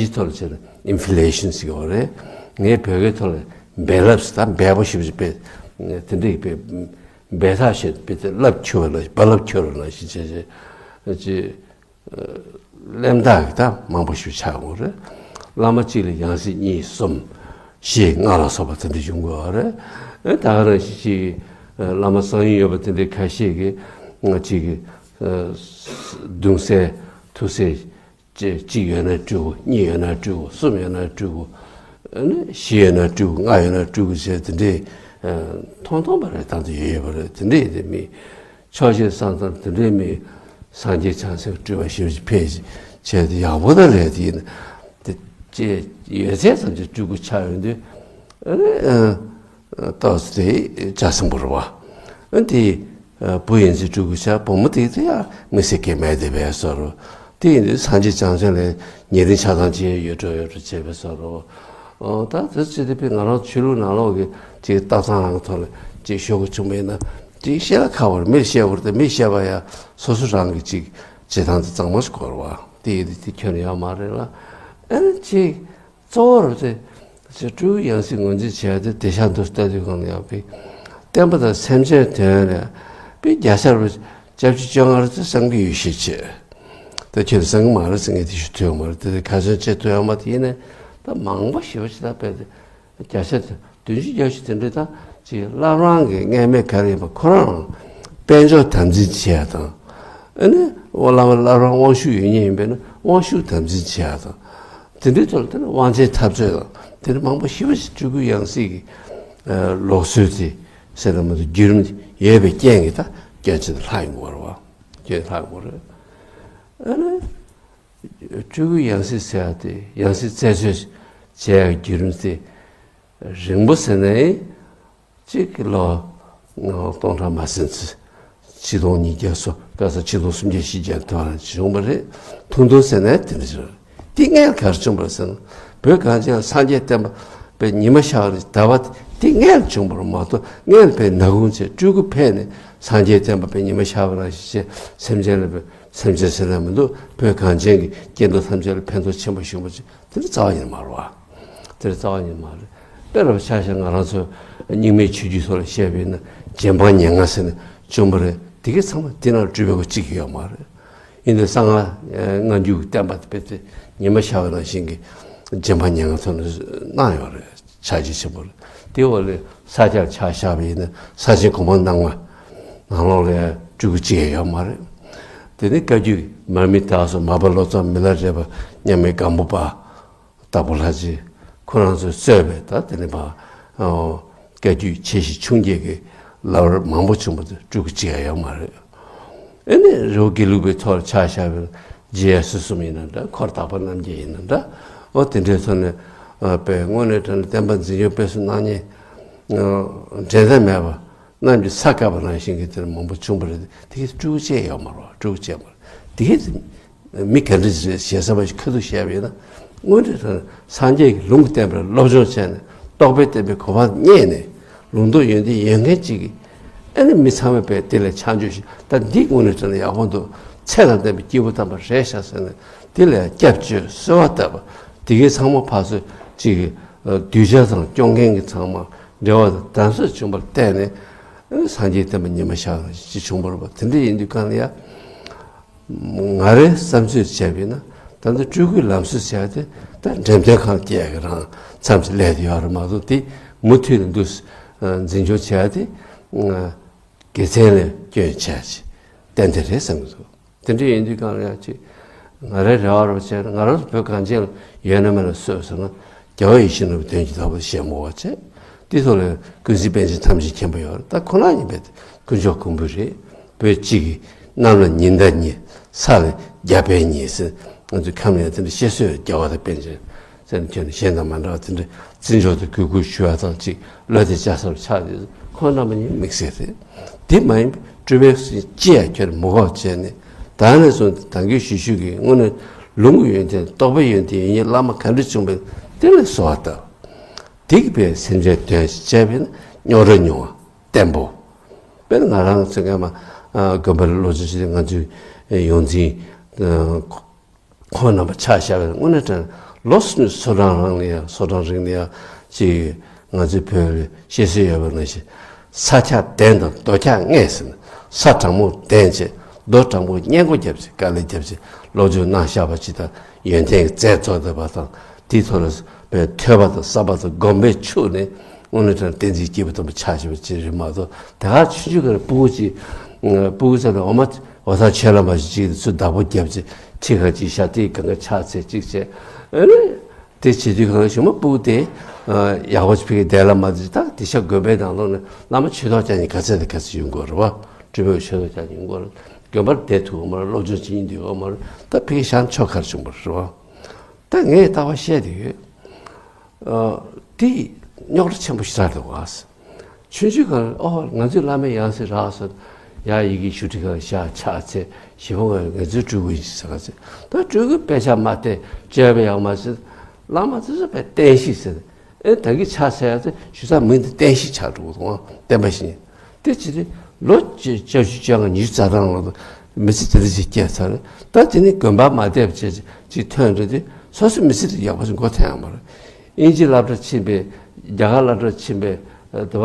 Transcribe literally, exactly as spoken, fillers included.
ཕྱིའི་ཐོག་ལ་བྱས་ན་ཨིན་ཕི་ལེ་ཤན་ཟེར་གྱི་ཡོད་རེད། ངས་བོད་སྐད་ཐོག་ལ་འབེལ་ལབ་ཟེར། ད་འབེལ་པོ་ཞེ་པོ་ཅིག་འབེལ། དེ་འདྲའི་འབེལ། འབེལ་ཐག་ཆོད་པའི་དེ་རླབས་འཁྱོར་བ་ལ་རྦ་རླབས་འཁྱོར་བ་ནང་བཞིན་བྱས་བྱས་ཅིག་གླེན་རྟགས་ཀྱི་ད་མང་པོ་ཞིག་ཆགས་ཡོང་རེད། བླ་མ་གཅིག་ལ་ཡང་སྲིད་གཉིས་གསུམ་བཞི་ལྔ་ལ་སོགས་པ་དེ་འདྲ་ཡོང་དགོས་པ་རེད། ད་ག་རང་བཞིན་ཅིག་བླ་མ་གསང་ཡུམ་ཡོད་པ་དེ་འདྲའི་ཁ་ཤས་ཀྱིས་ཅིག་གདུང་སྲས་ཐུགས་སྲས་གཅིག་ཡོད་ན་སྤྲུལ་སྐུ། གཉིས་ཡོད་ན་སྤྲུལ་སྐུ། གསུམ་ཡོད་ན་སྤྲུལ་སྐུ། བཞི་ཡོད་ན་སྤྲུལ་སྐུ། ལྔ་ཡོད་ན་སྤྲུལ་སྐུ་བྱས་དེ་འདྲའི་མཐོང་མཐོང་པ་རེད། ད་དུ་ཡོད་ཡོད་པ་རེད། དེ་འདྲའི་དེ་མི་ཆོག་ཤེས་བསམ་བསམ་དེ་འདྲའི་མི་སངས་རྒྱས་བྱང་སེམས་སྤྲུལ་པ་ཞེ་པོ་ཅིག་ཕེབས་བྱས་དེ་ཡག་པོ་ད་རེད། དེ་ཡིན་དེ་ཅེས་ཡོད་ཚད་ཙམ་གྱི་སྤྲུལ་སྐུ་ཆགས་ཡོང་དུས་ཨ་ནི་ཏོག་ཙམ་དེ་ལྕགས་སྲིན་པོ་རེད་བ། ཨ་དེ་བུ་ཡིན་ཚེ་སྤྲུལ་སྐུ་ཆགས། བུ་མོ་དེ་དེ་ཡང་མི་སེར་སྐྱེས་མེད་དེ་བས་སོ་རུ། དེ་ཡིན་དུས་སངས་རྒྱས་བྱང་སེམས་ལ་ཉེ་རིང་ཆགས་སྡང་བྱས་ཡོད་འགྲོ་ཡོད་འགྲོ་བྱས་པས་སོ་རུ། ཨོ་ད་དེ་ཚོ་དེ་དཔེ་ང་རང་ཆོས་ལུགས་ནང་ལོགས་ཀྱི་ཅིག་ལྟ་སྟངས་ཐོག་ལ་ཅིག་ཤོད་དགོས་བྱུང་བ་ཡིན་ན་ཅིག་བཤད་ལ་ཁག་པོ་རེད། མིར་བཤད་དགོས་རེད་དེ། མིར་བཤད་པ་ཡང་སོ་སོ་རང་གི་ཅིག་བྱེད་སྟངས་དེ་གཙང་མ་ཞིག་དགོས་རེད་བ། དེ་ཡིན་དུས་དེ་ཁྱོན་ནས་ཡོད་མ་རེད་ལ། ཨ་ནི་ཅིག་གཙོ་བོ་རེད་དེ། ཅིག་སྤྲུལ་སྐུ་ཡང་སྲིད་ངོས་འཛིན་བྱས་ཏེ་དེ་ཤ་འདུ་ལྟ་དུས་གང་ལ་ཡང་པའི་བསྟན་པ་དང་སེམས་ཅན་དོན་ལ་པའི་བརྒྱ་ཆ་རུ་བཅུ་བཅོ་ལྔ་རུ་ཙམ་བསམ་གྱི་ཡོད་ཤས་ཆེ། ད་ཁྱེད་བསམ་གྱི་མ་རེད་ཟེར། ངས་དེ་ཞུ་ཐུབ་ཡོད་མ་རེད། དེ་དེ་ག་ཚོད་བྱེད་ཐུབ་ཡོད་མ་དེ་ཡིན་ནའི་ད་མང་པོ་ཞེ་པོ་ཅིག་ད་དཔེ་དེ་བརྒྱ་ཆ་དེ་བདུན་ཅུ་བརྒྱད་ཅུ་དེ་འདྲའི་ད་ཅིག་བླ་བྲང་གི་མངལ་མེད་ག་རེ་ཡིན་པ་ཁོ་རང་དཔལ་འབྱོར་དམ་འཛིན་བྱེད་ཡ་དང་། ཨ་ནི་བླ་མ་བླ་བྲང་དབང་ཕྱུག་ཡོད་མཁན་ཡིན་པས་ན་དབང་ཕྱུག་དམ་འཛིན་བྱེད་ཡ་དང་། དེ་འདྲའི་ཐོག་ལ་དེ་ནི་དབང་ཆེན་འཐབ་རྩོད་དང་དེ་འདྲ་མང་པོ་ཞེ་པོ་ཅིག་སྤྲུལ་སྐུ་ཡང་སྲིད་ཀྱི་ལུགས་སྲོལ་དེ་ཟེར་ན་མ་གཏོགས་བརྒྱུད་རིམ་ཡོད་པའི་རྐྱེན་གྱིས་ད་སྐྱོན་ཆེན་དུ་ལྷག་ཡོང་གི་ཡོད་རེད་བ། སྐྱོན་ལྷག་ཡོང་གི་ཡོད་རེད། ཨ་ནི་སྤྲུལ་སྐུ་ཡང་སྲིད་ཟེར་ཡ་དེ་ཡང་སྲིད་རྩད་གཅོད་བྱེད་ཡ་བརྒྱུད་རིམ་དེ་རིང་པོ་ཟེར་ནའི། གཅིག་གི་ལོ་སྟོང་ཕྲག་མ་ཟིན་ཙམ། ཆིག་སྟོང་ཉིས་བརྒྱ་སོ་ག་ས་ཆིག་སྟོང་སུམ་བརྒྱ་བཞི་བརྒྱ་ཐོག་ལ་བྱུང་བ་རེད། ཐུང་ཐུང་ཟེར་ནས་དེ་འདྲ་ཞིག་རེད། དེ་སྔོན་ག་རེ་བྱུང་བ་རེད་ཟེར་ན། བོད་གངས་ཅན་ལ་སངས་རྒྱས་བསྟན་པ་པའི་ཉི་མ་ཤར་བ་ཟླ་བ་དེ་སྔོན་བྱུང་བ་རེད་མ་གཏོགས། སྔོན་པའི་ནག་ཁུང་ཆེ་སྤྲུལ་སྐུ་ཕེབས་ནས་སངས་རྒྱས་བསྟན་པ་པའི་ཉི་མ་ཤར་བ་རང་བཞིན་བྱས་སེམས་ཅན་ལ་སེམས་ཅན་ཟེར་ན་མི་འདུག་བོད་གངས་ཅན་གྱི་སྐྱེ་འགྲོ་ཐམས་ཅད་ལ་ཕན་ཐོགས་ཆེན་པོ་བྱུང་བ་ཅིག་དེ་ནི་རྩ་བ་ཉིད་མ་རེད་བ། དེར་རྩ་བ་ཉིད་མ་རེད། དཔེར་ན་ཆ་བཞག་ང་རང་ཚོ་རྙིང་མའི་ཆོས་བརྒྱུད་སོགས་ལ་བཤད་པས་ན་རྗེ་འབངས་ཉེར་ལྔ་ཟེར་ནས་བྱུང་བ་རེད། དེ་གའི་ཚང་མ་དེ་ནང་སྤྲུལ་པའི་སྐུ་གཅིག་ཡོད་མ་རེད། ཡིན་དུས་གསང་སྔགས་སྔ་འགྱུར་གྱི་བསྟན་པ་དེ་དཔེ་དེ་ཉི་མ་ཤར་བ་ནང་བཞིན་གྱི་རྗེ་འབངས་ཉེར་ལྔ་ཐོག་ནས་གནང་ཡོད་རེད། ཕྱག་རྗེས་ཆེན་པོ་རེད། དེ་འོག་ལས་ས་སྐྱར་ཕྱག་བཞག་པ་ཡིན་ན་ས་ཆེན་གོང་མ་རྣམ་ལྔ་ནང་ལོགས་ལ་སྤྲུལ་སྐུ་གཅིག་ཡང་ཡོད་མ་རེད། དེ་ནི་བཀའ་བརྒྱུད་མར་མི་དྭགས་སོགས་མར་པ་ལོ་ཙཱ་མི་ལ་རས་པ་མཉམ་མེད་སྒམ་པོ་པ། དྭགས་པོ་ལྷ་རྗེ་ཁོ་རང་ཚོས་གཙོས་པའི་ད་དེ་ནི་བ་བཀའ་བརྒྱུད་ཆེ་བཞི་ཆུང་བརྒྱད་ཀྱི་བླ་བར་མང་པོ་བྱུང་བ་དེ་སྤྲུལ་སྐུ་གཅིག་ཡང་ཡོད་མ་རེད། ཨེ་ནས་རི་བོ་དགེ་ལུགས་པའི་ཐོག་ལ་ཕྱག་བཞག་པའི་རྗེ་ཡབ་སྲས་གསུམ་ཡིན་ན་འདྲ། འཁོར་དག་པ་རྣམ་རྒྱལ་ཡིན་ན་འདྲ། འོ་དེ་འདྲའི་ཐོག་ནས་དཔེ་དངོས་གནས་དྲང་གནས་བསྟན་པ་འཛིན་སྐྱོང་སྤེལ་གསུམ་གནང་མཁན་འགྲན་ཟླ་མེད་པ་གནམ་གྱི་ས་བཀབ་པ་ནང་བཞིན་གྱི་དེ་མང་པོ་བྱུང་བ་རེད། དེ་གའི་སྤྲུལ་སྐུ་གཅིག་ཡང་ཡོད་མ་རེད། སྤྲུལ་སྐུ་གཅིག་ཡང་མ་རེད། དེ་གའི་མི་ག་འདྲ་ཞིག་རེད་ཞེ་ས་མ་ཞིག་ཁ་ཐུག་བཤད་པ་ཡིན་ན། དངོས་འབྲེལ་དང་སངས་རྒྱས་ཀྱི་ལུང་གི་བསྟན་པར་སློབ་སྦྱོང་བྱས་ནས་རྟོགས་པའི་བསྟན་པའི་གོ་འཕང་རྙེད་ནས་ལུང་རྟོགས་ཡོན་ཏན་ཡོད་མཁན་ཅིག་གིས་ཨ་ནི་མི་ཚང་མས་དཔེ་དེ་ལ་ཆ་འཇོག་ཞིག་ད་འདི་དངོས་གནས་དྲང་གནས་ཡག་པོ་འདུག་ཚད་དང་ལྡན་པའི་སྐྱེས་བུ་དམ་པ་རེད་ཤག་ཟེར་ནས་དེ་ལ་སྐྱབས་བཅོལ་གསོལ་བ་བཏབ་པ་དེ་གའི་ཚང་མ་ཕར་ཚུར་ཅིག་གིས་གདུལ་བྱ་དང་སྐྱོང་མཁན་གྱི་ཚང་མ་འབྲེལ་བ་དང་དམ་ཟབ་བྱུང་བར་བརྟེན་ནས་སངས་རྒྱས་བསྟན་པ་ཉི་མ་ཤར་བ་ཅིག་བྱུང་བ་རེད་པ། དེ་འདྲ་ཡིན་དུས་གང་ལ་ཡ། ང་རའི་བསམ་ཚུལ་བྱས་པ་ཡིན་ན་ད་ལྟ་སྤྲུལ་སྐུའི་ལམ་སྲོལ་བྱས་ཏེ་ད་འགྲེམས་སྟོན་ཁང་བརྒྱད་ཀྱི་རང་མཚམས་སུ་སླེབས་ཡོད་རེད་མ་གཏོགས། དེ་མུ་མཐུད་ནས་འདུག་འཛིན་སྐྱོང་བྱས་ཏེ་དགེ་མཚན་ལ་སྐྱོན་བྱས་ཅིག་ཏན་ཏན་རེད་བསམ་གྱི་འདུག་དེ་འདྲ་ཡིན་དུས་གང་ལ་ཡང་ཅིག་ང་རའི་རེ་བ་རུ་བྱས་ན་ང་རང་ཚོ་བོད་གངས་ཅན་ལ་ཡོད་ན་མེད་ན་སུས་ཟེར་ན་རྒྱལ་བ་ཡིད་བཞིན་ནོར་བུའི་དོན་གྱི་བདག་པོ་ཞེས་མོས་པ་བྱས། དེ་ཐོག་ལ་ཀུན་གཟིགས་པཎ་ཆེན་ཐམས་ཅད་མཁྱེན་པ་ཡོད་རེད། ད་ཁོ་ན་ཡིན་པས་དཀོན་མཆོག་མགོན་པོ་རེད། བོད་སྤྱི་གི་གནམ་ལ་ཉི་ཟླ་གཉིས་ས་ལ་རྒྱ་བལ་གཉིས་ཟེར་ང་ཚོའི་ཁམས་ནས་དེ་འདྲ་བཤད་སྲོལ་ཡོད། རྒྱལ་བ་དང་པཎ་ཆེན་ཟེར་ནས་ཁྱོན་ནས་གཞན་དང་མ་འདྲ་བ་དེ་འདྲ་བརྩི་འཇོག་དང་གུས་བཀུར་ཞུ་བ་དང་གཅིག་བློ་གཏད་བཅའ་སར་ཆགས་ཏེ་ཁོང་རྣམ་པ་གཉིས་དམིགས་བསལ་རེད། དེ་མ་ཡིན་པའི་སྤྲུལ་པའི་ཅི་ཡང་ཁྱོན་མི་དགོས་བྱས་ནས་ད་ནས་བཟུང་སྟེ་ད་གིན་ཞུ་ཞུ་གི་དངོས་གནས་ལུང་གི་ཡོན་ཏན་རྟོགས་པའི་ཡོན་ཏན་ཡོད་མཁན་བླ་མ་ག་འདྲ་བྱུང་བས་དེ་ལ་གསོལ་བ་བཏབ། དེ་གི་བའི་སེམས་ཅན་དོན་ཞེས་བྱས་པས་ན་རྙོག་དྲ་ཉུང་བ་བརྟན་པོ། དཔེར་ན་ང་རང་ཚོ་སྔ་མ་དགོན་པ་ལ་བློ་སྦྱོང་བྱེད་དུས་ང་ཚོའི་ཡོངས་འཛིན་ཁོང་རྣམ་པ་ཕྱག་བཞག་པས་དངོས་གནས་དྲང་ ལོ་སུ་ནི་སོ་བྲང་རང་ལ་ཡང་སོ་བྲང་རིང་ལ་ཡང་ཅིག་ང་ཚོའི་བོད་ལ་བཤད་སྲོལ་ཡོད་པ་ནང་བཞིན། ས་འཁྱག་ལྡན་དང་རྡོ་འཁྱག་ངེས་ཟེར་ནས། ས་གྲང་མོ་ལྡན་བྱས་རྡོ་གྲང་མོ་སྔས་མགོ་བརྒྱབ་བྱས་དཀའ་ལས་བརྒྱབ་བྱས་སློབ་སྦྱོང་གནང་བཞག་པ་ཅིག་དང་། ཡོན་ཏན་གྱི་རྫས་བཙོ་བསྡད་པ་དང་། དེའི་ཐོག་ལ་བའི་ཐོས་པ་དང་བསམ་པ་དང་སྒོམ་པའི་ཆུ་ནི་དངོས་གནས་དྲང་བསྟན་འཛིན་སྐྱེས་བུ་དམ་པ་ཆགས་བཞིན་པ་ཅིག་རེད་མ་གཏོགས། དེ་ག་ཆུང་ཆུང་གི་སྤུ་གུ་ཅིག་སྤུ་གུ་ཚོ་ནི་འོ་མ་འོ་ཐག་ཆོད་ལ་མ་ཞིག་ཅིག་ཚུར་བདག་པོ་བརྒྱབ་བྱས་ཁྲི་ཁ་ཅིག་བཞག་དེའི་སྒང་ག་ཕྱག་འཚལ་ཅིག་བྱས། ཨ་ནི། དེ་བྱེད་དུས་གང་ཞུ་མ་སྤུ་གུ་དེ་ཡག་པོ་ཅིག་ཕ་གིར་བསྡད་ལ་མ་ཟེར། ད་དེ་ཤ་དགོན་པའི་ནང་ལོགས་ནས་བླ་མ་ཆོས་ཐོག་ཅན་གྱི་ག་ཚད་དང་ག་ཚད་ཡོང་གི་ཡོད་རེད་བ། སྤྲུལ་པའི་ཆོས་ཐོག་ཅན་ཡོང་གི་ཡོད་རེད། དགོན་པར་བསྡད་ཐུབ་ཡོད་མ་རེད། སློབ་སྦྱོང་བྱེད་སྙིང་འདོད་ཡོད་མ་རེད། ད་ཕ་གིར་ཞག་ཆོ་གར་བྱུང་བ་རེད་བ། ད་ངས་ལྟ་བ་བཤད་དེ་ཡོད། ཨ། དེ་རྙོག་དྲ་ཆེན་པོ་ཞེ་དྲག་འདུག་བ། ཆུང་ཆུང་སྒང་ཨོ་ང་ཚོའི་བླ་མའི་ཡང་སྲིད་རག་སོང་། ཡ་ཡི་གེ་ཞུ་ཁྲི་ཁ་ཤ་ཆག་ཚེ་ཞི་བོ་ང་ང་ཚོའི་སྤྲུལ་སྐུ་ཡིན་ཟེར་ག་ཚེ། ད་སྤྲུལ་སྐུ་དཔེ་ཆ་མ་བལྟས་བཅོས་པ་ཡག་མ་ཟེར། བླ་མ་ཚོ་ཚོ་བལྟས་བརྟན་བཞི་ཟེར། ཨེ་ད་གི་ཆག་ཚེ་ཡ་ཚེ་ཞུ་ས་མིང་དེ་བརྟན་བཞི་ཆགས་འགྲོ་གི་འདུག་བ། བསྟན་པ་བཞི། དེ་ཕྱིར་ལོ་བཅུ་བཅུ་བཅུ་ལྔ་ཉི་ཤུ་རྩ་གྲངས་ལ་མི་ཚེ་དེ་འདྲ་ཞིག་སྐྱེལ་ཚར་རེད། ད་དེ་ནི་དགོན་པ་མ་བསྡད་པ་བྱས་ཅིག་ཐོན་འགྲོ་དུས་སོ་སོའི་མི་ཚེ་དེ་ཡག་པོ་ཞིག་འགོ་ཐེངས་ཡག་མ་རེད། དབྱིན་ཇི་སློབ་གྲྭ་ཕྱིན་པའི་རྒྱ་གར་སློབ་གྲྭ་ཕྱིན་པའི་ཨ།